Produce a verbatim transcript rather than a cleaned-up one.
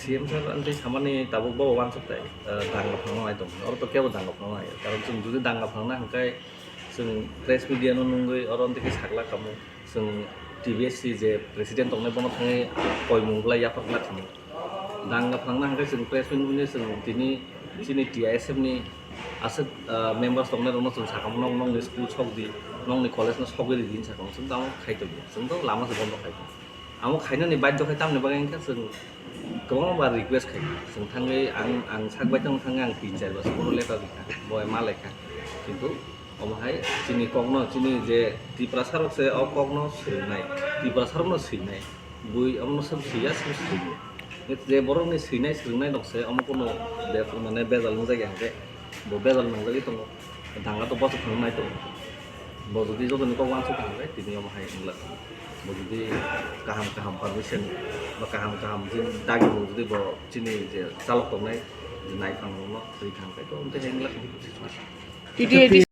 C M sir, ang tei samani tabuk bo wansuk tai, eh, danga phangna nai tong. Oro to kebo danga phangna nai. Karon chwng jodi danga phangna hwnkhe chwng press media no nungwi oro tei khe sakla kamo. Chwng T B S C je president tongnai bono thangwi koimung bwlai yapharkna kamo. Danga phangna hwnkhe chwng press meet nungwi chwng tini chini T I S F ni aswk, ah, members tongnai rokno chwng sakamo, "Nong nongni school sok di, nongni college no sogwi ridi," hinwi sakamo. Chwng tamo khai tongya. Chwng to lama se bondo khai tong. Amo khainani baidhyo khai tamni bagwi wngkha chwng kwbangma ba request khai. Chwng thangwi ang, ang sak bai tong thangwi ang tin char bosor bono letter rikha, bo ma lekha. Kintu omo hai chini kokno, chini je Tiprasa rok se o kokno swrwngnai, Tiprasa rokno swinai. Bui omono sob swiya, sob swrwngya. Je borokni swinai swrwngnai rok se omo kono be-, mane bejal wngjak ya hwnkhe, bo bejal nangjagwi tongo. Danga to bosok thangwi nai tongo. Bo jodi jotoni kok uansuk kha hwnkhe tini omo hai wngla. Bo jodi kaham kaham permission ba kaham kaham jin dagi bo jodi bo chini je chalok tongnai je naiphang rokno twi thang khe to omo tei hai wngla. T D A D C